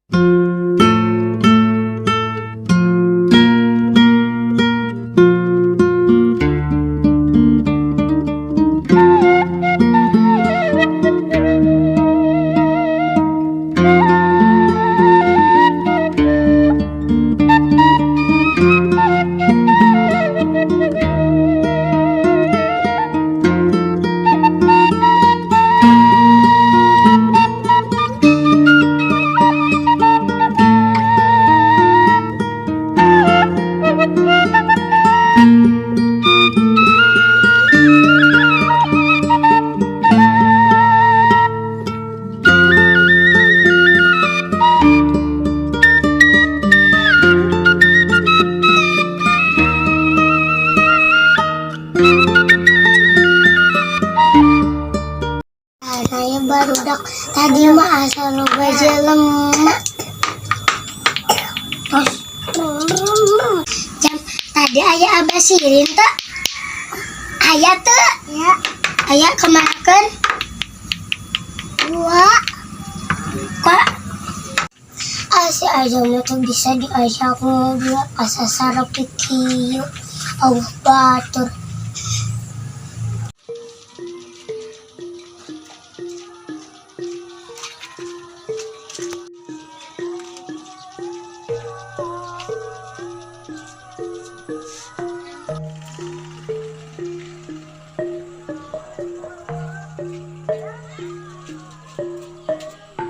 Saya barudak tadi mah asa loba jelema. Terus jam tadi aya Abah Sirin teu? Aya teu? Ya. Aya kemana kan? Dua. Kok si Aja mah tuh bisa diajak ngobrol, asa sarepi kieu Allah batur.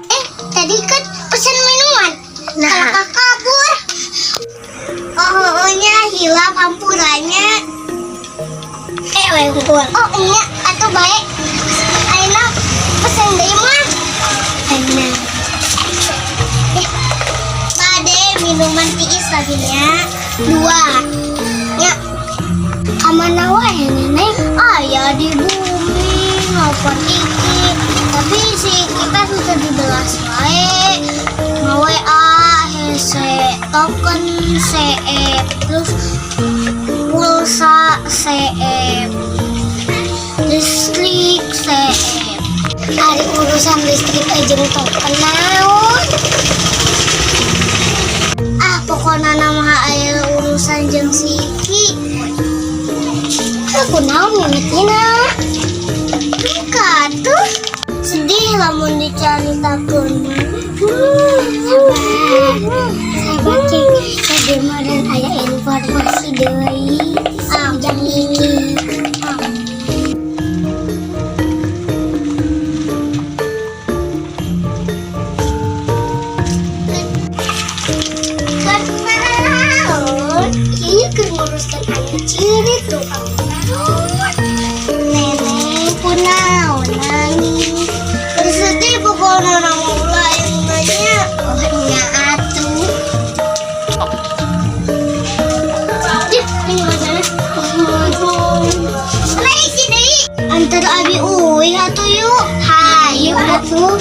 Eh, tadi kan pesan minuman. Nah. Nah, kabur. Oh, nya hilap ampurannya. Eh, we unggul. Oh, nya atuh baik. Ayeuna pesen deui mah. Ayeuna. Eh, bade minuman tiis lagi nya. Dua. Nya. Kamana wae, Neneng? Aya di bumi nelfon Iki. Tapi si kita sudah dibelas wae. Nge-WA hese token CE terus pulsa CE listrik CE. Ari urusan listrik jeung token naon? Ah, pokoknya nama aya urusan jeung si Iki. Aku naon mimitina? Duka tuh sedih lamun dicaritakeun. Sabar. Sabar, Cing. Tadi mah dan aya informasi deui. Ah, Jang Iki. Kunaon? Iya, keur nguruskeun anu ciri tuh naon. Neneng kunaon nangis? Sedih pokoknya nama ulah yang nanya. Oh, nya atuh. Dih, ini masalah. Mana isi deui? Antar abi uih atuh yuk. Hayu atuh.